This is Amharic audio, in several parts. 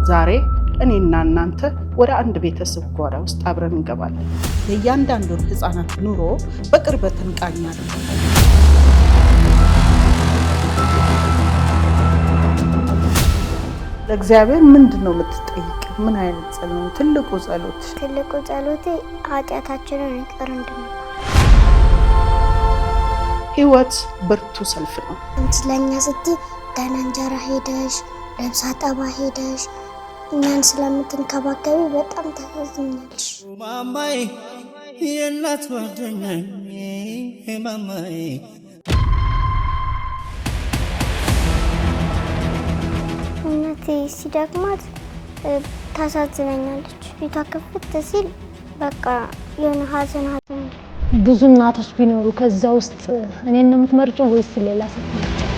ዛሬ እኔና እናንተ ወደ አንድ ቤተሰብ ጓዳ ውስጥ አብረን እንገባለን። የእያንዳንዱን ህፃናት ኑሮ በቅርበት እንቃኛለን። ለእግዚአብሔር ምንድን ነው የምትጠይቂው? ምን አይነት ጸሎት ነው ትልቁ ጸሎት? ትልቁ ጸሎቴ ኃጢአታችንን ይቅር እንድንባል። ህይወት ብርቱ ሰልፍ ነው። አንቺ ለእኛ ስትይ ደህና እንጀራ ሄደሽ፣ ልብስ አጠባ ሄደሽ እኛን ስለምትንከባከቢ በጣም ታሳዝኛለሽ። ማማይ የእናት ጓደኛዬ ማማይ። እናቴ ሲደክማት ታሳዝነኛለች። ፊቷ ክፍት ሲል በቃ የሆነ ሀዘን ሀዘን። ብዙ እናቶች ቢኖሩ ከዛ ውስጥ እኔን ነው የምትመርጪው ወይስ ሌላ ሴት ትመርጫለሽ?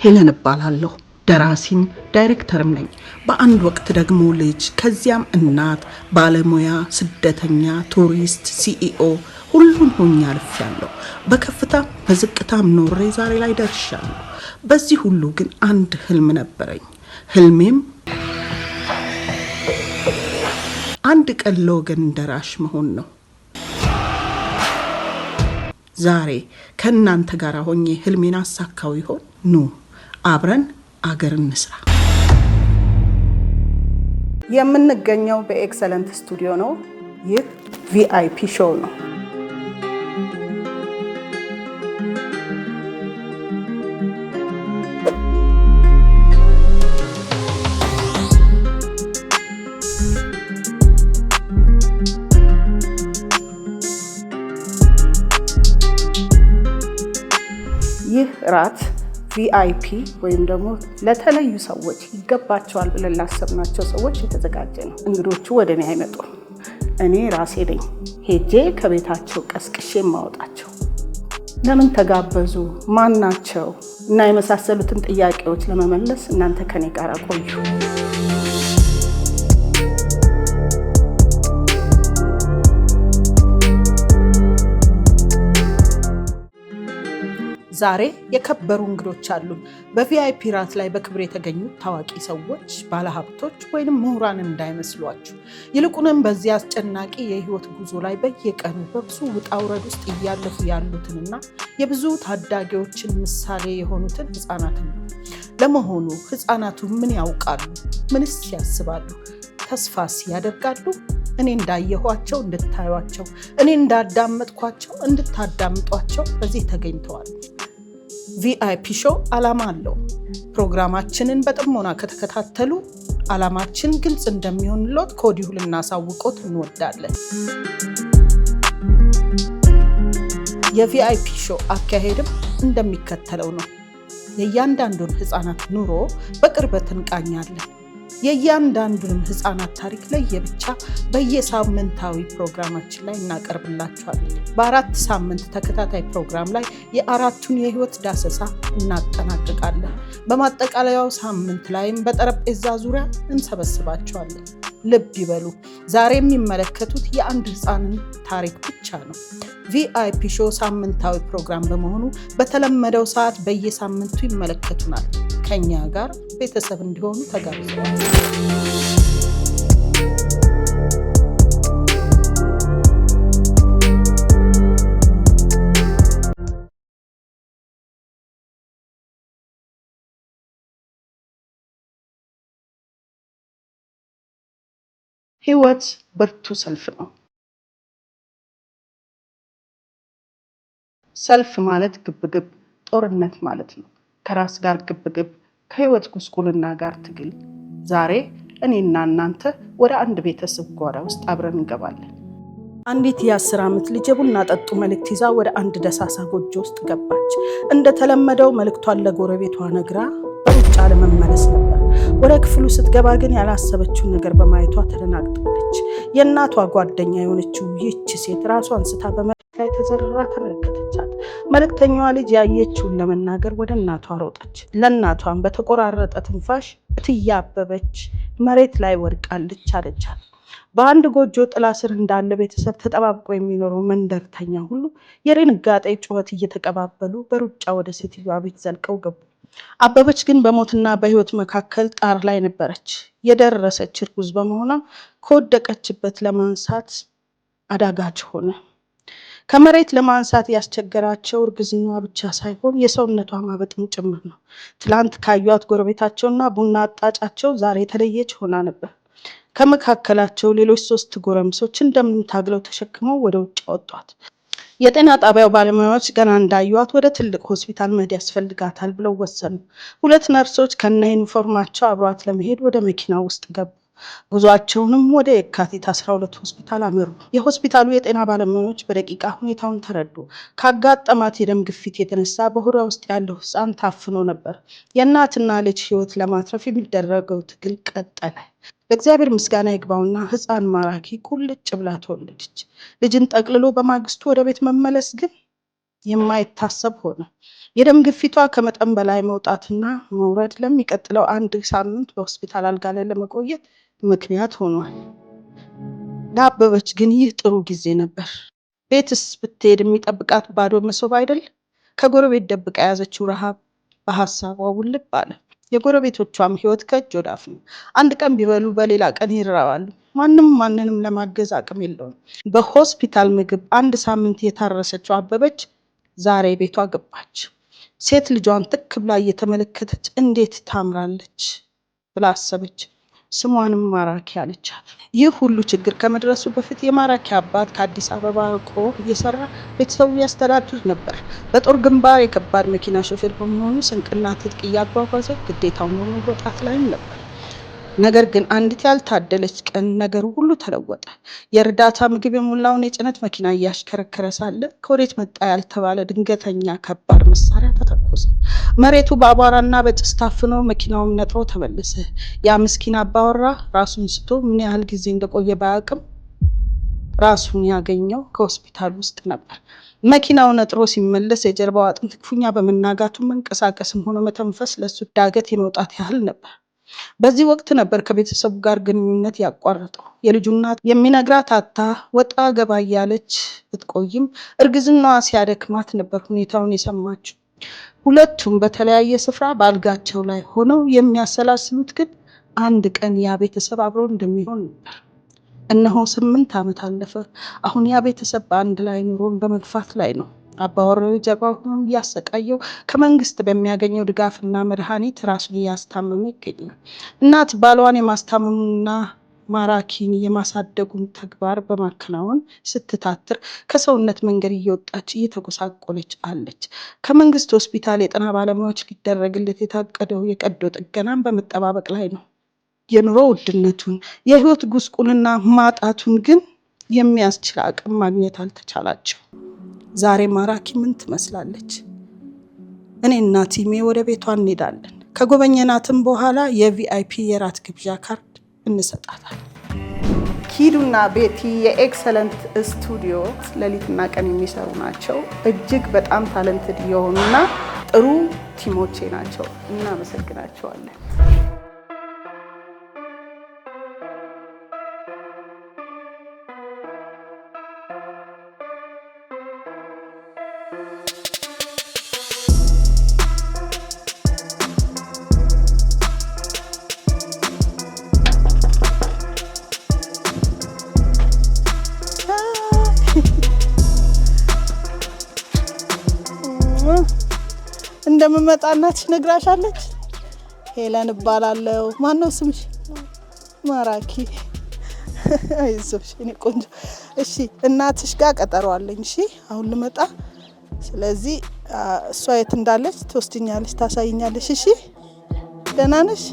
ሄለን እባላለሁ። ደራሲም ዳይሬክተርም ነኝ። በአንድ ወቅት ደግሞ ልጅ፣ ከዚያም እናት፣ ባለሙያ፣ ስደተኛ፣ ቱሪስት፣ CEO ሁሉን ሆኜ አልፌያለሁ። በከፍታም በዝቅታም ኖሬ ዛሬ ላይ ደርሻለሁ። በዚህ ሁሉ ግን አንድ ህልም ነበረኝ። ህልሜም አንድ ቀን ለወገን ደራሽ መሆን ነው። ዛሬ ከእናንተ ጋር ሆኜ ህልሜን አሳካው ይሆን? ኑ አብረን አገር እንስራ። የምንገኘው በኤክሰለንት ስቱዲዮ ነው። ይህ VIP show ነው። ይህ ራት VIP ወይም ደግሞ ለተለዩ ሰዎች ይገባቸዋል ብለን ላሰብናቸው ሰዎች የተዘጋጀ ነው። እንግዶቹ ወደ እኔ አይመጡም። እኔ ራሴ ነኝ ሄጄ ከቤታቸው ቀስቅሼ የማወጣቸው። ለምን ተጋበዙ፣ ማን ናቸው እና የመሳሰሉትን ጥያቄዎች ለመመለስ እናንተ ከኔ ጋር ቆዩ። ዛሬ የከበሩ እንግዶች አሉን። በ VIP ራት ላይ በክብር የተገኙት ታዋቂ ሰዎች፣ ባለሀብቶች ወይንም ምሁራን እንዳይመስሏችሁ። ይልቁንም በዚህ አስጨናቂ የህይወት ጉዞ ላይ በየቀኑ በብዙ ውጣ ውረድ ውስጥ እያለፉ ያሉትንና የብዙ ታዳጊዎችን ምሳሌ የሆኑትን ህፃናትን ነው። ለመሆኑ ህፃናቱ ምን ያውቃሉ? ምንስ ያስባሉ? ተስፋስ ያደርጋሉ? እኔ እንዳየኋቸው እንድታዩቸው፣ እኔ እንዳዳመጥኳቸው እንድታዳምጧቸው በዚህ ተገኝተዋል። VIP show ዓላማ አለው። ፕሮግራማችንን በጥሞና ከተከታተሉ ዓላማችን ግልጽ እንደሚሆንሎት ከወዲሁ ልናሳውቆት እንወዳለን። የ VIP show አካሄድም እንደሚከተለው ነው። የእያንዳንዱን ህፃናት ኑሮ በቅርበት እንቃኛለን። የእያንዳንዱንም ህፃናት ታሪክ ለየብቻ በየሳምንታዊ ፕሮግራማችን ላይ እናቀርብላችኋለን። በ4 ሳምንት ተከታታይ ፕሮግራም ላይ የአራቱን የህይወት ዳሰሳ እናጠናቅቃለን። በማጠቃለያው ሳምንት ላይም በጠረጴዛ ዙሪያ እንሰበስባቸዋለን። ልብ ይበሉ፣ ዛሬ የሚመለከቱት የአንድ ህፃንን ታሪክ ብቻ ነው። VIP show ሳምንታዊ ፕሮግራም በመሆኑ በተለመደው ሰዓት በየሳምንቱ ይመለከቱናል። ከኛ ጋር ቤተሰብ እንዲሆኑ ተጋብዘዋል። ህይወት ብርቱ ሰልፍ ነው። ሰልፍ ማለት ግብግብ፣ ጦርነት ማለት ነው። ከራስ ጋር ግብግብ፣ ከህይወት ጉስቁልና ጋር ትግል። ዛሬ እኔና እናንተ ወደ አንድ ቤተሰብ ጓዳ ውስጥ አብረን እንገባለን። አንዲት የ10 ዓመት ልጅ የቡና ጠጡ መልእክት ይዛ ወደ አንድ ደሳሳ ጎጆ ውስጥ ገባች። እንደተለመደው መልእክቷን ለጎረቤቷ ነግራ በሩጫ ለመመለስ ነበር። ወደ ክፍሉ ስትገባ ግን ያላሰበችውን ነገር በማየቷ ተደናግጣለች። የእናቷ ጓደኛ የሆነችው ይህች ሴት ራሷን ስታ በመሬት ላይ ተዘርራ ተመለከተቻት። መልእክተኛዋ ልጅ ያየችውን ለመናገር ወደ እናቷ ሮጠች። ለእናቷም በተቆራረጠ ትንፋሽ እትዬ አበበች መሬት ላይ ወድቃለች አለቻት። በአንድ ጎጆ ጥላ ስር እንዳለ ቤተሰብ ተጠባብቆ የሚኖረው መንደርተኛ ሁሉ የድንጋጤ ጩኸት እየተቀባበሉ በሩጫ ወደ ሴትዮዋ ቤት ዘልቀው ገቡ። አበበች ግን በሞትና በሕይወት መካከል ጣር ላይ ነበረች። የደረሰች እርጉዝ በመሆኗ ከወደቀችበት ለማንሳት አዳጋች ሆነ። ከመሬት ለማንሳት ያስቸገራቸው እርግዝናዋ ብቻ ሳይሆን የሰውነቷ ማበጥም ጭምር ነው። ትላንት ካዩት ጎረቤታቸውና ቡና አጣጫቸው ዛሬ የተለየች ሆና ነበር። ከመካከላቸው ሌሎች ሶስት ጎረምሶች እንደምንም ታግለው ተሸክመው ወደ ውጭ አወጧት። የጤና ጣቢያው ባለሙያዎች ገና እንዳዩዋት ወደ ትልቅ ሆስፒታል መሄድ ያስፈልጋታል ብለው ወሰኑ። ሁለት ነርሶች ከነ ዩኒፎርማቸው አብሯት ለመሄድ ወደ መኪናው ውስጥ ገቡ። ጉዟቸውንም ወደ የካቲት 12 ሆስፒታል አመሩ። የሆስፒታሉ የጤና ባለሙያዎች በደቂቃ ሁኔታውን ተረዱ። ካጋጠማት የደም ግፊት የተነሳ በሆዷ ውስጥ ያለው ሕፃን ታፍኖ ነበር። የእናትና ልጅ ሕይወት ለማትረፍ የሚደረገው ትግል ቀጠለ። ለእግዚአብሔር ምስጋና ይግባውና ሕፃን ማራኪ ቁልጭ ብላ ተወለደች። ልጅን ጠቅልሎ በማግስቱ ወደ ቤት መመለስ ግን የማይታሰብ ሆነ። የደም ግፊቷ ከመጠን በላይ መውጣትና መውረድ ለሚቀጥለው አንድ ሳምንት በሆስፒታል አልጋ ላይ ለመቆየት ምክንያት ሆኗል። ለአበበች ግን ይህ ጥሩ ጊዜ ነበር። ቤትስ ብትሄድ የሚጠብቃት ባዶ መሶብ አይደል? ከጎረቤት ደብቃ የያዘችው ረሃብ በሀሳቧ ውልብ አለ። የጎረቤቶቿም ሕይወት ከእጅ ወደ አፍ ነው። አንድ ቀን ቢበሉ በሌላ ቀን ይራባሉ። ማንም ማንንም ለማገዝ አቅም የለውም። በሆስፒታል ምግብ አንድ ሳምንት የታረሰችው አበበች ዛሬ ቤቷ ገባች። ሴት ልጇን ትክ ብላ እየተመለከተች እንዴት ታምራለች ብላ አሰበች። ስሟንም ማራኪ አለቻት። ይህ ሁሉ ችግር ከመድረሱ በፊት የማራኪ አባት ከአዲስ አበባ ርቆ እየሰራ ቤተሰቡ ያስተዳድር ነበር። በጦር ግንባር የከባድ መኪና ሾፌር በመሆኑ ስንቅና ትጥቅ እያጓጓዘ ግዴታውን በመወጣት ላይም ነበር። ነገር ግን አንዲት ያልታደለች ቀን ነገሩ ሁሉ ተለወጠ። የእርዳታ ምግብ የሞላውን የጭነት መኪና እያሽከረከረ ሳለ ከወዴት መጣ ያልተባለ ድንገተኛ ከባድ መሳሪያ ተተኮሰ። መሬቱ በአቧራና በጭስ ታፍኖ መኪናውም ነጥሮ ተመለሰ። ያ ምስኪን አባወራ ራሱን ስቶ ምን ያህል ጊዜ እንደቆየ ባያውቅም ራሱን ያገኘው ከሆስፒታል ውስጥ ነበር። መኪናው ነጥሮ ሲመለስ የጀርባው አጥንት ክፉኛ በመናጋቱ መንቀሳቀስም ሆነ መተንፈስ ለሱ ዳገት የመውጣት ያህል ነበር። በዚህ ወቅት ነበር ከቤተሰቡ ጋር ግንኙነት ያቋረጠው። የልጁ እናት የሚነግራት አታ ወጣ ገባ እያለች ብትቆይም እርግዝናዋ ሲያደክማት ነበር ሁኔታውን የሰማችው። ሁለቱም በተለያየ ስፍራ በአልጋቸው ላይ ሆነው የሚያሰላስሉት ግን አንድ ቀን ያ ቤተሰብ አብሮ እንደሚሆን ነበር። እነሆ 8 ዓመት አለፈ። አሁን ያ ቤተሰብ በአንድ ላይ ኑሮን በመግፋት ላይ ነው። አባወራው የጀርባው ህመም እያሰቃየው ከመንግስት በሚያገኘው ድጋፍና መድኃኒት ራሱን እያስታመመ ይገኛል። እናት ባሏን የማስታመሙና ማራኪን የማሳደጉን ተግባር በማከናወን ስትታትር ከሰውነት መንገድ እየወጣች እየተጎሳቆለች አለች። ከመንግስት ሆስፒታል የጤና ባለሙያዎች ሊደረግለት የታቀደው የቀዶ ጥገናን በመጠባበቅ ላይ ነው። የኑሮ ውድነቱን የህይወት ጉስቁልና ማጣቱን ግን የሚያስችል አቅም ማግኘት አልተቻላቸው። ዛሬ ማራኪ ምን ትመስላለች? እኔና ቲሜ ወደ ቤቷ እንሄዳለን። ከጎበኘናትም በኋላ የ VIP የራት ግብዣ ካርድ እንሰጣታለን። ኪዱና ቤቲ የ Excellent Studio ሌሊትና ቀን የሚሰሩ ናቸው። እጅግ በጣም talented የሆኑና ጥሩ team ኦቼ ናቸው። እናመሰግናቸዋለን። እንደምመጣ እናትሽ ነግራሻለች? ሄለን እባላለሁ። ማን ነው ስምሽ? ማራኪ። አይዞሽ የኔ ቆንጆ። እሺ እናትሽ ጋር ቀጠሮ አለኝ። እሺ አሁን ልመጣ። ስለዚህ እሷ የት እንዳለች ትወስድኛለች፣ ታሳይኛለሽ። እሺ ደህና ነሽ?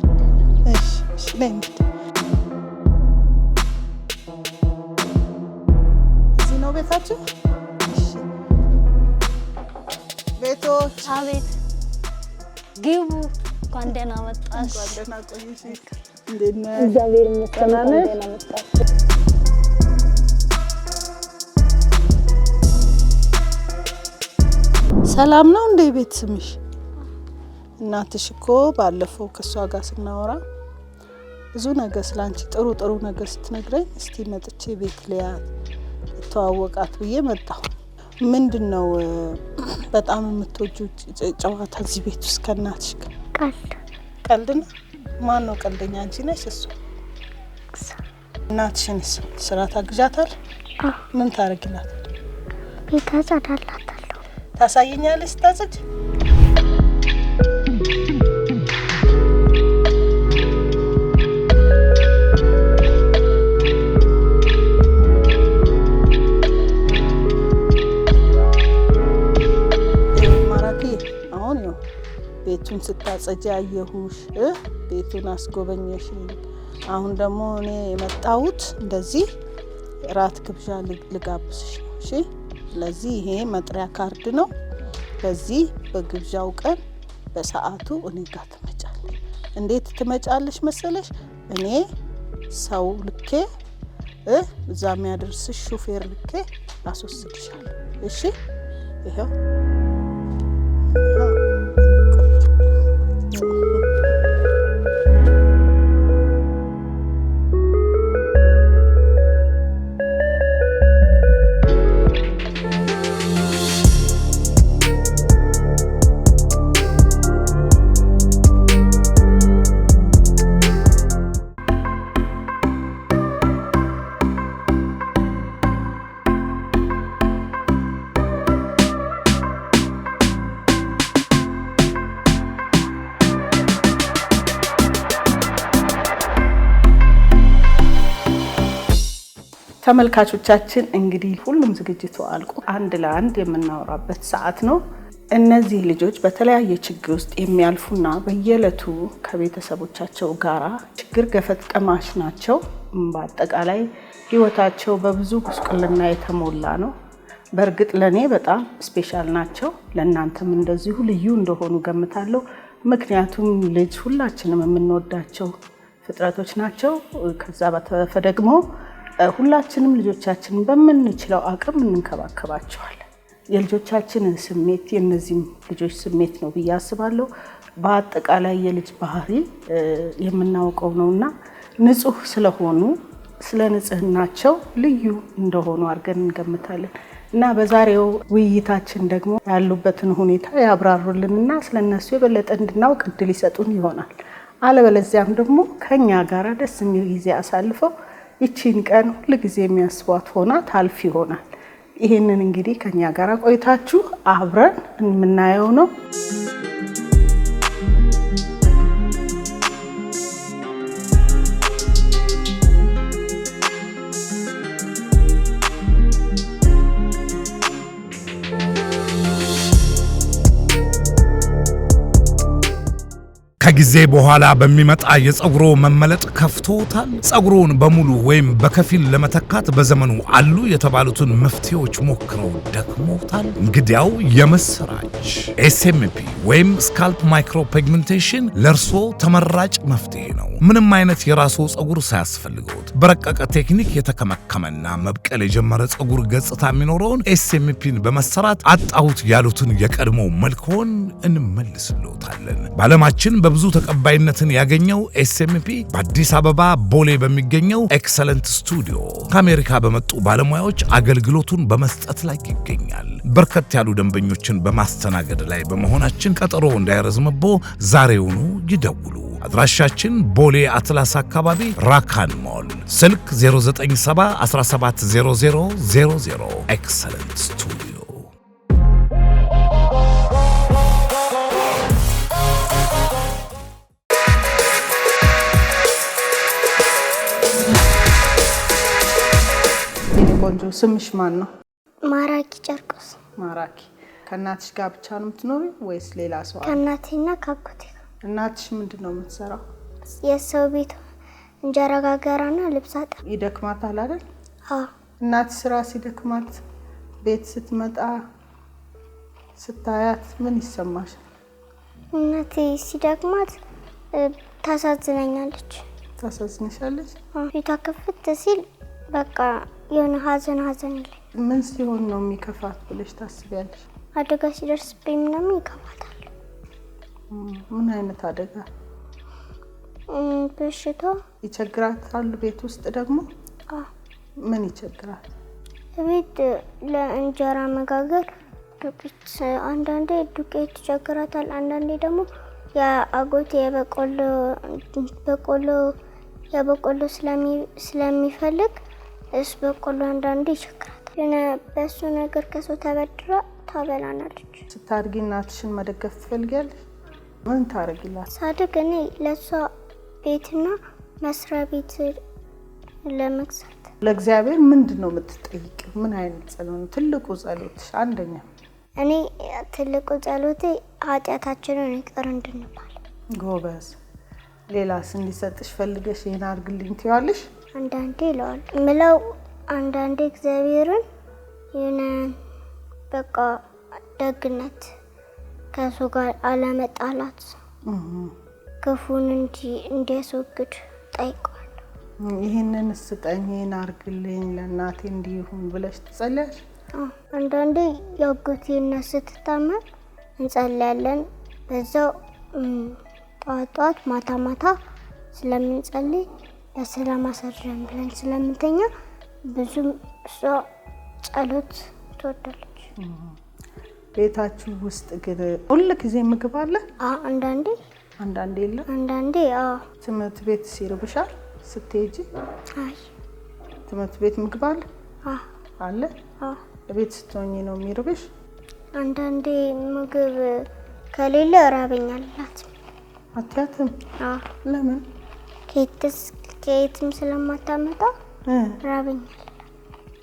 እሺ እሺ። ነይ እንሂድ። እዚህ ነው ቤታችሁ? እሺ ቤቶች። አቤት፣ ግቡ። እንኳን ደህና መጣሽ። እንኳን ደህና ቆየሽ። እንዴት ነሽ? እግዚአብሔር ይመስገን። ደህና እንኳን ነሽ? ደህና መጣሽ። ሰላም ነው እንዴ ቤት ስምሽ? እናትሽ እኮ ባለፈው ከእሷ ጋር ስናወራ ብዙ ነገር ስለ አንቺ ጥሩ ጥሩ ነገር ስትነግረኝ እስቲ መጥቼ ቤት ልያት ልተዋወቃት ብዬ መጣሁ። ምንድን ነው በጣም የምትወጂው ጨዋታ እዚህ ቤት ውስጥ ከእናትሽ ጋር? ቀልድ። ቀልድ ነው? ማን ነው ቀልደኛ? አንቺ ነሽ እሱ? እናትሽንስ ስራ ታግዣታል? አዎ። ምን ታደርጊላታል? ቤት አጸዳላታለሁ። ታሳየኛለሽ ስታጽጅ? ማራኪ፣ አሁን ያው ቤቱን ስታጸጂ አየሁሽ፣ ቤቱን አስጎበኘሽኝ። አሁን ደግሞ እኔ የመጣሁት እንደዚህ ራት ግብዣ ልጋብዝሽ ነው። እሺ፣ ስለዚህ ይሄ መጥሪያ ካርድ ነው። በዚህ በግብዣው ቀን በሰዓቱ እኔ ጋር ትመጫለሽ። እንዴት ትመጫለሽ መሰለሽ? እኔ ሰው ልኬ፣ እዛ የሚያደርስሽ ሹፌር ልኬ አስወስድሻለሁ። እሺ፣ ይኸው። ተመልካቾቻችን፣ እንግዲህ ሁሉም ዝግጅቱ አልቆ አንድ ለአንድ የምናወራበት ሰዓት ነው። እነዚህ ልጆች በተለያየ ችግር ውስጥ የሚያልፉና በየዕለቱ ከቤተሰቦቻቸው ጋራ ችግር ገፈት ቀማሽ ናቸው። በአጠቃላይ ሕይወታቸው በብዙ ጉስቁልና የተሞላ ነው። በእርግጥ ለእኔ በጣም special ናቸው። ለእናንተም እንደዚሁ ልዩ እንደሆኑ ገምታለሁ። ምክንያቱም ልጅ ሁላችንም የምንወዳቸው ፍጥረቶች ናቸው። ከዛ በተረፈ ደግሞ ሁላችንም ልጆቻችንን በምንችለው አቅም እንንከባከባቸዋለን። የልጆቻችንን ስሜት የእነዚህም ልጆች ስሜት ነው ብዬ አስባለሁ። በአጠቃላይ የልጅ ባህሪ የምናውቀው ነውና ንጹህ ስለሆኑ ስለ ንጽህናቸው ልዩ እንደሆኑ አድርገን እንገምታለን። እና በዛሬው ውይይታችን ደግሞ ያሉበትን ሁኔታ ያብራሩልንና ስለ እነሱ የበለጠ እንድናውቅ እድል ይሰጡን ይሆናል። አለበለዚያም ደግሞ ከኛ ጋር ደስ የሚል ጊዜ አሳልፈው ይቺን ቀን ሁል ጊዜ የሚያስቧት ሆና ታልፍ ይሆናል። ይህንን እንግዲህ ከኛ ጋር ቆይታችሁ አብረን የምናየው ነው። ከጊዜ በኋላ በሚመጣ የፀጉሮ መመለጥ ከፍቶታል? ፀጉሮን በሙሉ ወይም በከፊል ለመተካት በዘመኑ አሉ የተባሉትን መፍትሄዎች ሞክረው ደክሞታል? እንግዲያው የምስራች! SMP ወይም scalp micropigmentation ለእርሶ ተመራጭ መፍትሄ ነው። ምንም አይነት የራስዎ ፀጉር ሳያስፈልገውት በረቀቀ ቴክኒክ የተከመከመና መብቀል የጀመረ ፀጉር ገጽታ የሚኖረውን SMP ን በመሰራት አጣሁት ያሉትን የቀድሞ መልክዎን እንመልስልዎታለን። በዓለማችን በብዙ ተቀባይነትን ያገኘው SMP በአዲስ አበባ ቦሌ በሚገኘው Excellent Studio ከአሜሪካ በመጡ ባለሙያዎች አገልግሎቱን በመስጠት ላይ ይገኛል። በርከት ያሉ ደንበኞችን በማስተናገድ ላይ በመሆናችን ቀጠሮ እንዳይረዝምቦ ዛሬውኑ ይደውሉ። አድራሻችን ቦሌ አትላስ አካባቢ ራካን ሞል፣ ስልክ 097 170000። Excellent Studio። የኔ ቆንጆ፣ ስምሽ ማን ነው? ማራኪ ጨርቆስ። ማራኪ፣ ከእናትሽ ጋር ብቻ ነው የምትኖሪው ወይስ ሌላ ሰው አለ? ከእናቴና ከአጎቴ ጋር። እናትሽ ምንድን ነው የምትሰራው? የሰው ቤት እንጀራ ጋገራና ልብስ አጠባ። ይደክማታል አይደል? አዎ። እናት ስራ ሲደክማት ቤት ስትመጣ ስታያት ምን ይሰማሻል? እናቴ ሲደክማት ታሳዝነኛለች። ታሳዝንሻለች? አዎ፣ ፊቷ ክፍት ሲል በቃ የሆነ ሀዘን ሀዘን ይለኛል። ምን ሲሆን ነው የሚከፋት ብለሽ ታስቢያለሽ? አደጋ ሲደርስብኝ ምናምን ይከፋታል። ምን አይነት አደጋ? በሽታ። ይቸግራታል። ቤት ውስጥ ደግሞ ምን ይቸግራል? ቤት ለእንጀራ መጋገር ዱቄት፣ አንዳንዴ ዱቄት ይቸግራታል። አንዳንዴ ደግሞ የአጎቴ የበቆሎ ስለሚፈልግ እሱ በቆሎ አንዳንዴ ይቸግራታል። የሆነ በሱ ነገር ከሰው ተበድራ ታበላናለች። ስታድጊ እናትሽን መደገፍ ትፈልጊያለሽ? ምን ታደርጊላት? ሳድግ እኔ ለእሷ ቤትና መስሪያ ቤት ለመግዛት። ለእግዚአብሔር ምንድን ነው የምትጠይቂው? ምን አይነት ጸሎት ነው ትልቁ ጸሎትሽ? አንደኛ። እኔ ትልቁ ጸሎቴ ኃጢአታችንን ይቅር እንድንባል። ጎበዝ። ሌላስ እንዲሰጥሽ ፈልገሽ ይሄን አድርግልኝ ትይዋለሽ? አንዳንዴ ይለዋል ምለው፣ አንዳንዴ እግዚአብሔርን የሆነ በቃ ደግነት፣ ከሰው ጋር አለመጣላት፣ ክፉን እንዲያስወግድ ጠይቀዋል። ይህንን ስጠኝ፣ ይህን አድርግልኝ፣ ለእናቴ እንዲሁን ብለሽ ትጸልያለሽ? አንዳንዴ የአጎቴ እናት ስትታመም እንጸልያለን። በዛው ጠዋት ጠዋት ማታ ማታ ስለምንጸልይ በሰላም አሳድረን ብለን ስለምንተኛ ብዙም እሷ ጸሎት ትወዳለች። ቤታችሁ ውስጥ ግን ሁል ጊዜ ምግብ አለ? አንዳንዴ። አንዳንዴ የለም። አንዳንዴ አዎ። ትምህርት ቤት ሲርብሻል ስትሄጂ? አይ። ትምህርት ቤት ምግብ አለ? አዎ። አለ? አዎ። ቤት ስትሆኚ ነው የሚርብሽ? አንዳንዴ ምግብ ከሌለ ራበኛል እላት። አትያትም? አዎ። ለምን? ከየትም ስለማታመጣ ራበኛል።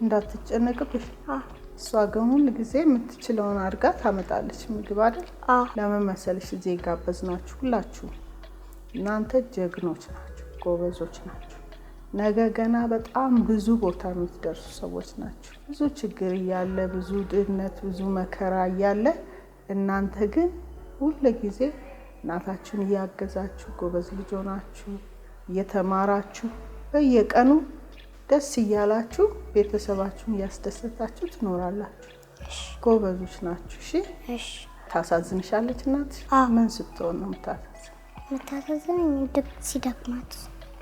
እንዳትጨነቅብሽ። አዎ። እሷ ግን ሁል ጊዜ የምትችለውን አድርጋ ታመጣለች ምግብ አይደል? አዎ። ለምን መሰለሽ እዚህ የጋበዝናችሁ ሁላችሁ፣ እናንተ ጀግኖች ናችሁ፣ ጎበዞች ናችሁ። ነገ ገና በጣም ብዙ ቦታ የምትደርሱ ሰዎች ናችሁ። ብዙ ችግር እያለ፣ ብዙ ድህነት፣ ብዙ መከራ እያለ እናንተ ግን ሁል ጊዜ እናታችሁን እያገዛችሁ፣ ጎበዝ ልጅ ሆናችሁ እየተማራችሁ፣ በየቀኑ ደስ እያላችሁ ቤተሰባችሁን እያስደሰታችሁ ትኖራላችሁ። ጎበዞች ናችሁ። እሺ። እሺ። ታሳዝንሻለች እናትሽ? አዎ። ምን ስትሆን ነው የምታሳዝን? የምታሳዝነኝ ሲደክማት።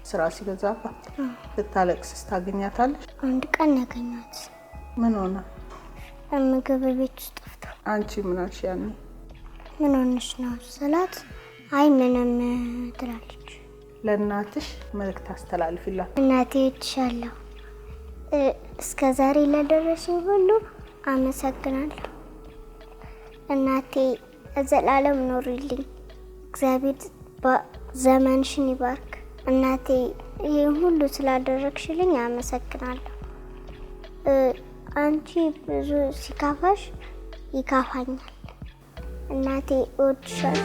ስራ ሲበዛባት። ስታለቅስ ታገኛታለሽ? አንድ ቀን ያገኛት። ምን ሆነ? ምግብ ቤት ውስጥ ጠፍቶ። አንቺ ምን አልሽ ያኔ? ምን ሆነሽ ነው ስላት አይ ምንም ትላለች። ለእናትሽ መልእክት አስተላልፊላት። እናቴ እወድሻለሁ። እስከ ዛሬ ለደረሽኝ ሁሉ አመሰግናለሁ። እናቴ ዘላለም ኖሪልኝ። እግዚአብሔር ዘመንሽን ይባርክ። እናቴ ይህን ሁሉ ስላደረግሽልኝ አመሰግናለሁ። አንቺ ብዙ ሲካፋሽ ይካፋኛል። እናቴ እወድሻለሁ።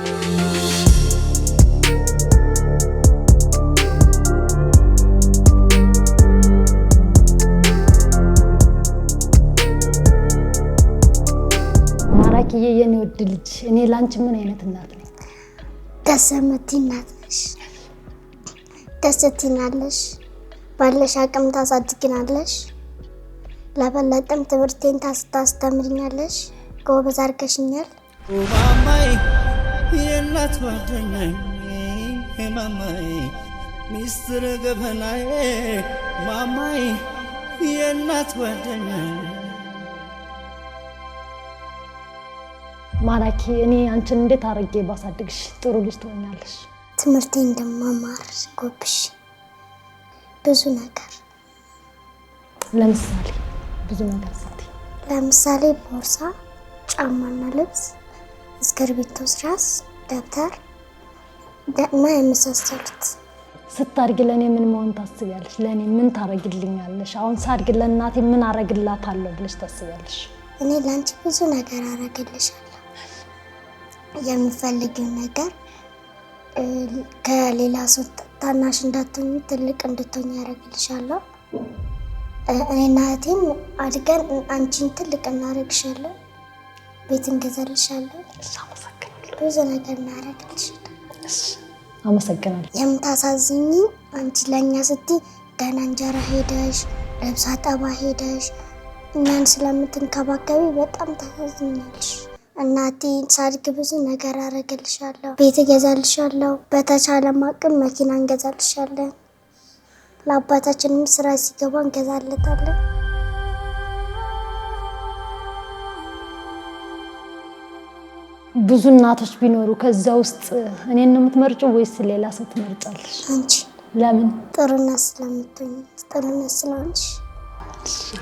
ማራኪዬ የኔ ውድ ልጅ፣ እኔ ላንቺ ምን አይነት እናት ነኝ? ደስ የምትይ እናት ነሽ። ደስ ትይናለሽ። ባለሽ አቅም ታሳድግናለሽ። ለበለጠም ትምህርቴን ታስተምሪኛለሽ። ጎበዝ አድርገሽኛል። ማማይ የእናት ጓደኛዬ፣ ማማይ ሚስጥር ገበናዬ፣ ማማይ የእናት ጓደኛዬ። ማራኪ፣ እኔ አንቺን እንዴት አድርጌ ባሳድግሽ ጥሩ ልጅ ትሆኛለሽ? ትምህርቴን እንደማማር ጎብሽ ብዙ ነገር። ለምሳሌ ብዙ ነገር ስትይ? ለምሳሌ ቦርሳ፣ ጫማና ልብስ፣ እስክርቢቶ፣ ስራስ፣ ደብተር እና የመሳሰሉት። ስታድጊ ለእኔ ምን መሆን ታስቢያለሽ? ለእኔ ምን ታረግልኛለሽ? አሁን ሳድግ ለእናቴ ምን አረግላታለሁ ብለሽ ታስቢያለሽ? እኔ ለአንቺ ብዙ ነገር አረግልሻለሁ። የምፈልጊው ነገር ከሌላ ሰው ታናሽ እንዳትሆኝ ትልቅ እንድትሆኝ ያደርግልሻለሁ። እኔና እህቴም አድገን አንቺን ትልቅ እናደርግሻለን። ቤት እንገዛልሻለን። አመሰግናለሁ። ብዙ ነገር እናደርግልሻለን። እሺ፣ አመሰግናለሁ። የምታሳዝኝ አንቺ ለእኛ ስትይ ደህና እንጀራ ሄደሽ፣ ልብስ አጠባ ሄደሽ እኛን ስለምትንከባከቢ በጣም ታሳዝኛለሽ። እናቴ ሳድግ ብዙ ነገር አደርግልሻለሁ፣ ቤት እገዛልሻለሁ፣ በተቻለ አቅም መኪና እንገዛልሻለን፣ ለአባታችንም ስራ ሲገባ እንገዛለታለን። ብዙ እናቶች ቢኖሩ ከዛ ውስጥ እኔን ነው የምትመርጪው ወይስ ሌላ ሰው ትመርጫለሽ? አንቺ። ለምን? ጥሩ እናት ስለምትሆኝ፣ ጥሩ እናት ስለሆንሽ።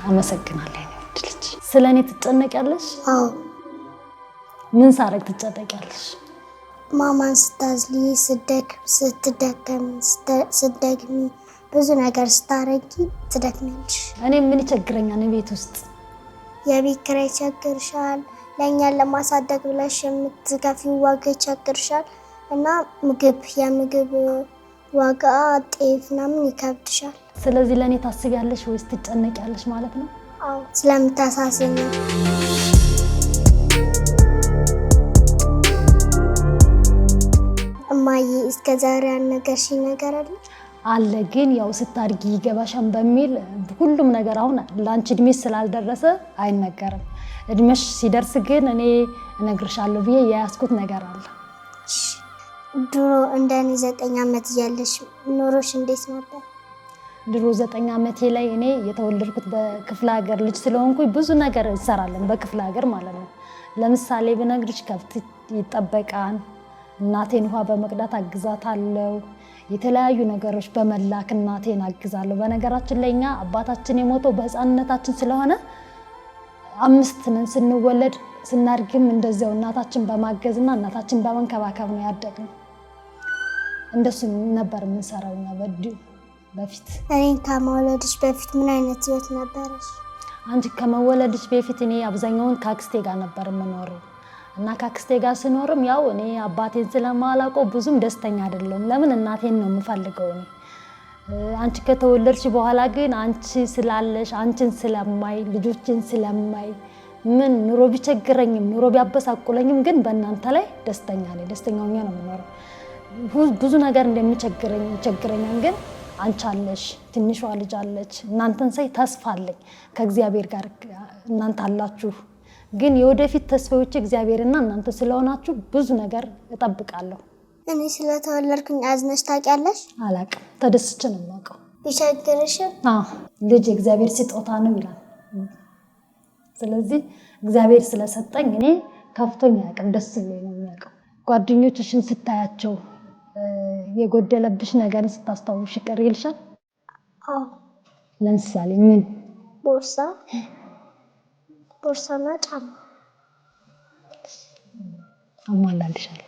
አመሰግናለሁ የኔ ውድ ልጅ። ስለ እኔ ትጨነቂያለሽ? አዎ። ምን ሳረግ ትጨነቂያለሽ? ማማን ስታዝሊ፣ ስትደከሚ፣ ስትደግሚ፣ ብዙ ነገር ስታረጊ ትደክሚያለሽ። እኔ ምን ይቸግረኛል ቤት ውስጥ? የቤት ኪራይ ይቸግርሻል። ለእኛን ለማሳደግ ብለሽ የምትከፊው ዋጋ ይቸግርሻል። እና የምግብ ዋጋ ጤፍ ምናምን ይከብድሻል። ስለዚህ ለእኔ ታስቢያለሽ ወይስ ትጨነቂያለሽ ማለት ነው? አዎ፣ ስለምታሳዝኝ። እማዬ እስከ ዛሬ ያልነገርሽኝ ነገር አለ? አለ፣ ግን ያው ስታድጊ ይገባሻል በሚል ሁሉም ነገር አሁን ለአንቺ እድሜ ስላልደረሰ አይነገርም። እድሜሽ ሲደርስ ግን እኔ እነግርሻለሁ ብዬ የያዝኩት ነገር አለ። ድሮ እንደኔ 9 ዓመት እያለሽ ኑሮሽ እንዴት ነበር? ድሮ 9 ዓመቴ ላይ እኔ የተወለድኩት በክፍለ ሀገር ልጅ ስለሆንኩኝ ብዙ ነገር እንሰራለን በክፍለ ሀገር ማለት ነው። ለምሳሌ ብነግርሽ ከብት ይጠበቃል፣ እናቴን ውሃ በመቅዳት አግዛታለሁ፣ የተለያዩ ነገሮች በመላክ እናቴን አግዛለሁ። በነገራችን ላይ እኛ አባታችን የሞተው በህፃንነታችን ስለሆነ 5 ነን ስንወለድ፣ ስናድግም እንደዚያው እናታችን በማገዝና እናታችን በመንከባከብ ነው ያደግነው። እንደሱ ነበር የምንሰራው እኛ በፊት። እኔን ከመውለድሽ በፊት ምን አይነት ህይወት ነበረሽ? አንቺ ከመወለድሽ በፊት እኔ አብዛኛውን ከአክስቴ ጋር ነበር የምኖረው። እና ከአክስቴ ጋር ስኖርም ያው እኔ አባቴን ስለማላውቀው ብዙም ደስተኛ አይደለሁም። ለምን እናቴን ነው የምፈልገው እኔ። አንቺ ከተወለድሽ በኋላ ግን አንቺ ስላለሽ፣ አንቺን ስለማይ፣ ልጆችን ስለማይ፣ ምን ኑሮ ቢቸግረኝም ኑሮ ቢያበሳቁለኝም ግን በእናንተ ላይ ደስተኛ ነኝ። ደስተኛ ሆኜ ነው የምኖረው። ብዙ ነገር እንደሚቸግረኝ ይቸግረኛል፣ ግን አንቺ አለሽ፣ ትንሿ ልጅ አለች። እናንተን ሳይ ተስፋ አለኝ ከእግዚአብሔር ጋር እናንተ አላችሁ። ግን የወደፊት ተስፋዎቼ እግዚአብሔርና እናንተ ስለሆናችሁ ብዙ ነገር እጠብቃለሁ። እኔ ስለተወለድኩኝ አዝነሽ ታውቂያለሽ? አላውቅም፣ ተደስቼ ነው የማውቀው። ቢቸግርሽም? አዎ፣ ልጅ የእግዚአብሔር ስጦታ ነው ይላል። ስለዚህ እግዚአብሔር ስለሰጠኝ እኔ ከፍቶኝ አያውቅም፣ ደስ ብሎኝ ነው የሚያውቀው። ጓደኞችሽን ስታያቸው የጎደለብሽ ነገርን ስታስታውሽ ቅር ይልሻል? አዎ። ለምሳሌ ምን? ቦርሳና ጫማ። አሟላልሻለሁ።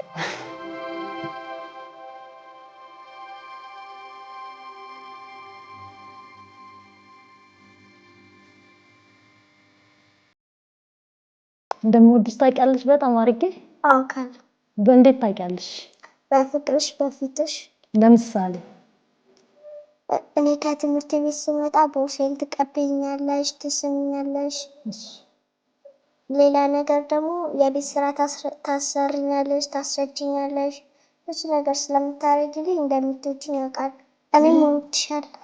እንደምወድሽ ታውቂያለሽ? በጣም አድርጌ። አውቃለሁ። በእንዴት ታውቂያለሽ? በፍቅርሽ፣ በፊትሽ። ለምሳሌ? እኔ ከትምህርት ቤት ስመጣ ቦርሳዬን ትቀበይኛለሽ፣ ትስሚኛለሽ። ሌላ ነገር ደግሞ የቤት ስራ ታሰሪኛለሽ፣ ታስረጂኛለሽ። ብዙ ነገር ስለምታረጊልኝ እንደምትወጂኝ አውቃለሁ። እኔም እወድሻለሁ።